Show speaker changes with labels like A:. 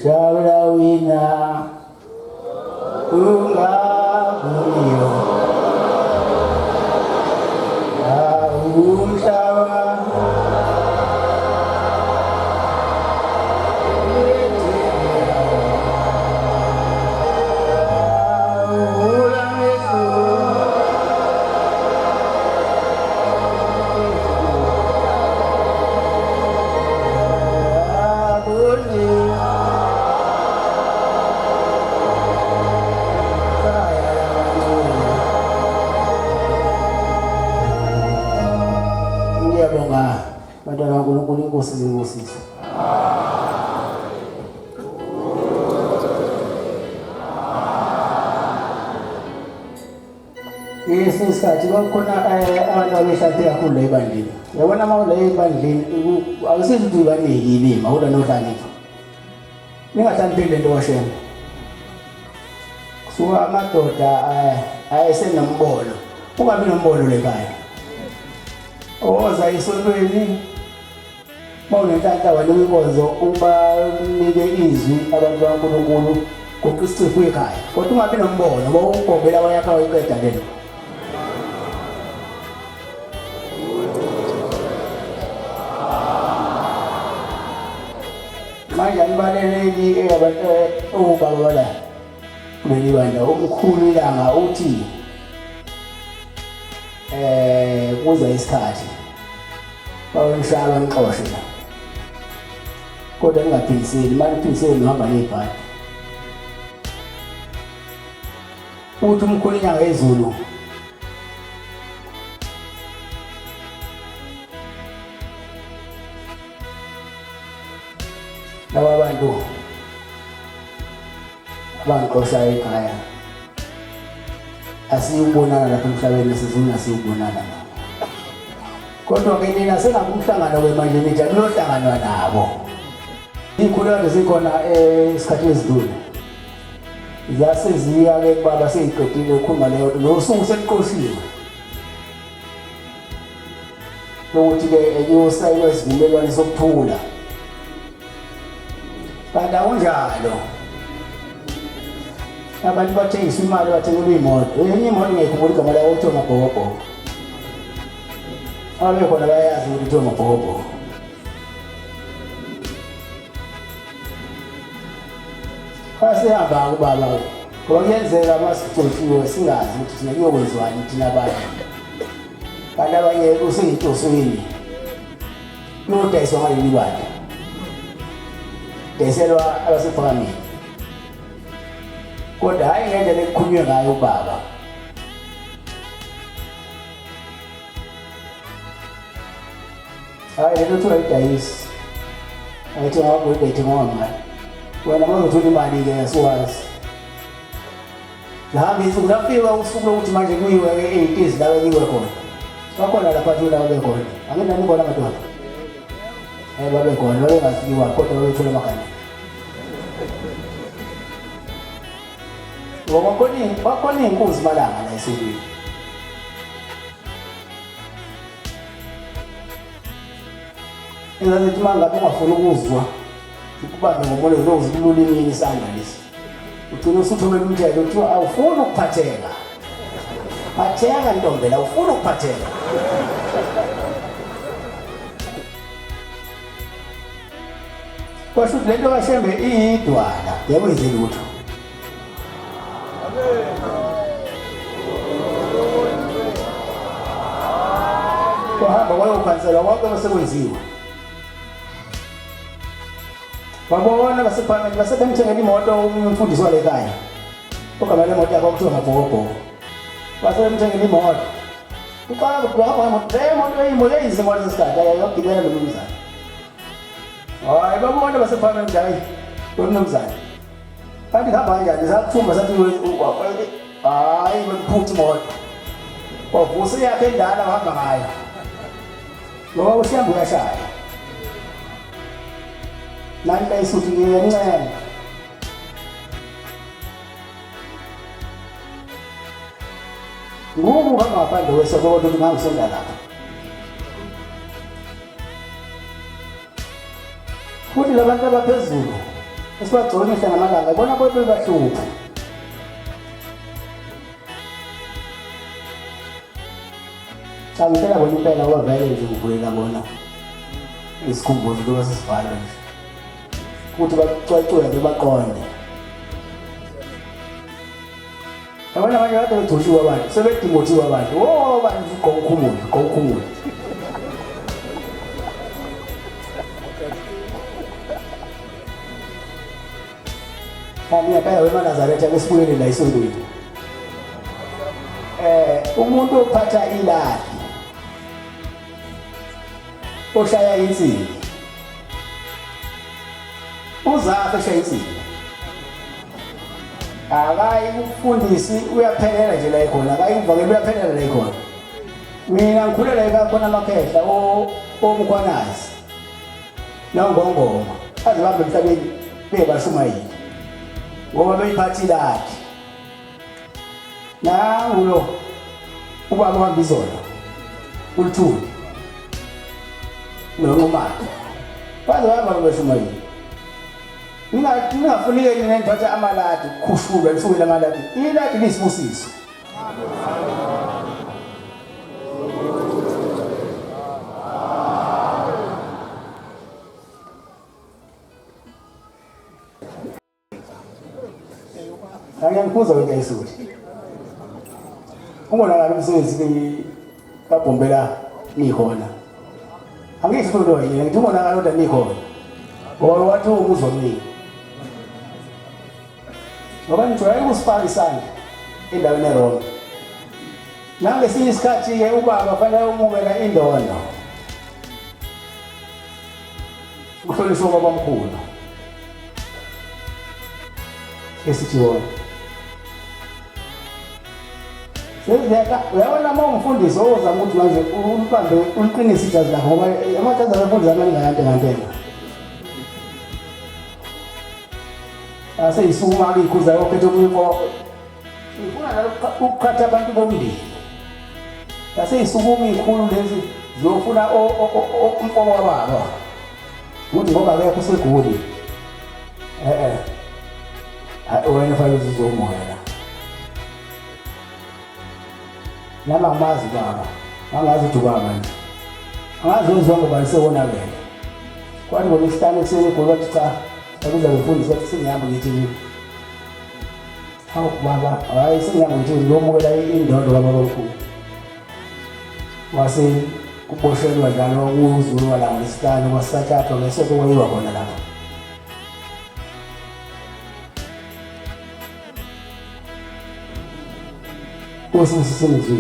A: Jabula wina ungavumiyo umhlaba. Ngiyabonga bantwana kaNkulunkulu, inkosi zibusise. Ngesinye isikhathi kwakukhona abantu abehlaphe kakhulu la ebandleni. Yabona uma ula ebandleni akusizi ukuthi ubaniki ilima kodwa nohlonipha. Ningahlonipheli lento kaShembe. Kusuka amadoda ayesenombono. Ungabi nombono lekhaya. Oza esontweni uma unenhlanhla wanika inkonzo ubanike izwi abantu bakaNkulunkulu goqa isicephu ekhaya kodwa ungabi nombono ngoba ugombela wayakha wayiqeda lento. Manje anibaleleki abantu obaba bala kuleli bandla omkhulu ilanga uthi kuza isikhathi bawemshaya bamxoshe la kodwa ningaphindiseli uma niphindisele nihamba nebhadi. Uthi umkhulu inyanga yezulu laba bantu abangixoshayo ekhaya asiyubonana lapha emhlabeni sizuna asiyubonana nabo kodwa ke nina sengakumhlangano ke manje nithi akuyohlanganwa nabo. Iy'khulekane zikhona esikhathini esidlule zase ziya-ke kubaba seyiqedile ukukhuluma leyo nto nosuku seliqoshiwe lokuthi-ke kuyosayinwa isivumelwano sokuthula kanti akunjalo. Abantu bathengisa imali bathengelwa iy'moto enye imoto ngiyayikhumbula igama layo kuthiwa mabhokobhoko ababekhona bayazi ukuthi kuthiwa mabhokobhoko. Asihamba kubaba ngoba kuyenzeka uma sigcotshiwe singazi ukuthi thina kuyokwenziwani thina abanye kanti abanye useyitosweni kuyodayiswa ngaleli bandla dayiselwa abasephakamile kodwa hhayi ngendlela ekukhulunywe ngayo ubaba. Hayi lento kuthiwa idayisi. Ayithengwa kodwa ithengwa ngamali. Wena uma uzothola imali-ke asiwazi. Zihamba insuku lafika usuku lokuthi manje kuyiwe-ke ey'tizi la kuyiwe khona. Bakhona lapha thula babe khona. Anginani khona madoda. Babe khona babengaziwa kodwa babethola amagama. Ngoba kwakhona iy'nkunzi malanga la esontweni. Engathi uma ngabe ungafuni ukuzwa ukubambe ngomoya uzoze kulula imini isandla lesi. Ugcina usuthumela umthetho kuthiwa awufuni ukuphatheka. Phatheka ntombela awufuni ukuphatheka. Kwasho ukuthi lento kaShembe iyidwala, yebo ize lutho. Kwahamba kwayokhanselwa konke osekwenziwe. Babona basephakameni base bemthengela imoto umfundisi wale khaya. Ogama lemoto yakho kuthiwa ngabhokobhoko. Base bemthengela imoto. Uqala kuhamba ngemoto, le moto eyimoto eyizimo lesikhathi ayogibela lo mnumzane. Hayi babona basephakameni hayi lo mnumzane. Kanti kuhamba kanjani? Sakuthumba sathi hayi bekuphutha imoto. Wavusa eyakhe endala wahamba ngayo. Ngoba uShembe uyashaya. Nanti ayisuthi ngiyancenga. Nguku uhamba ngaphandle kwesonto kodwa uthi ngangisonta lapha. Futhi labantu abaphezulu Esibagcoba imihla namalanga ibona bebahlupha. Cha ngicela bona impela ngoba vele nje ngivulela bona isikhumbuzo loba sisivalwe nje ukuthi bacwecweke baqonde. Yabona abanye kade begcotshiwe abantu sebedimothiwe abantu wo bantu ugqoka ukhumule ugqoka ukhumule. Ngiyabheka wemaNazaretha ke sibuyele la esontweni. Umuntu ophatha iladi oshaya insimbi uzafe eshaya insimbi akayi kumfundisi uyaphelela nje la ekhona akayi kumvakela uyaphelela la ekhona mina ngikhulela ekhaya khona amakhehla omkhwanazi nongongoma aze bahambe emhlabeni bebashumayeli ngoba beyiphatha iladi nangu lo ubaba uhamba izolo ulithuli nonqumane baze bahamba beshumayeli ningafunike nina nithathe amaladi kukhushulwa nifukele amaladi iladi liyisibusiso. Angiyamkhuza wena Isuthi. Ungonakali umsebenzi kaBhombela nikhona. Angisho into yini, ngithi ungonakali kodwa nikhona. Ngoba wathi umuzwa mina. Ngoba ngijwayele ukusifaka isandla endaweni erong. Nangesinye isikhathi-ke ubaba fanele umukela indondo. Uhlonishwa ubabamkhulu. Esithi wona. Seziyaka uyabona uma umfundisi ozama ukuthi manje ulibambe uliqinise ijazi lakho ngoba amajazi abafundisi amaningi ayantengantenga. Aseyisukuma-ke ikhuza yokhetha omunye umfo. Ngifuna ukuqhatha abantu bomndeni. Yaseyisukuma ikhulu lezi ziyofuna umfo wababa. Ukuthi ngoba akekho usegoli. Eh eh. Hayi wena fanele uzomoya la. Nami angimazi baba. Angazi ukuthi ubaba nje. Angazi wenziwa ngobani sewonakele. Kwathi ngolwesihlanu ekuseni egoli wathi cha, akuza befundisi wathi sengihamba ngithi hawu baba, hayi sengihamba ngithi ngiyomukela indondo kababa omkhulu. Wase kuboshelwa njalo kuZulu wala ngolwesihlanu kwasatshathwa ngesonto kwayiwa khona lapho. Nkosi usisizwe.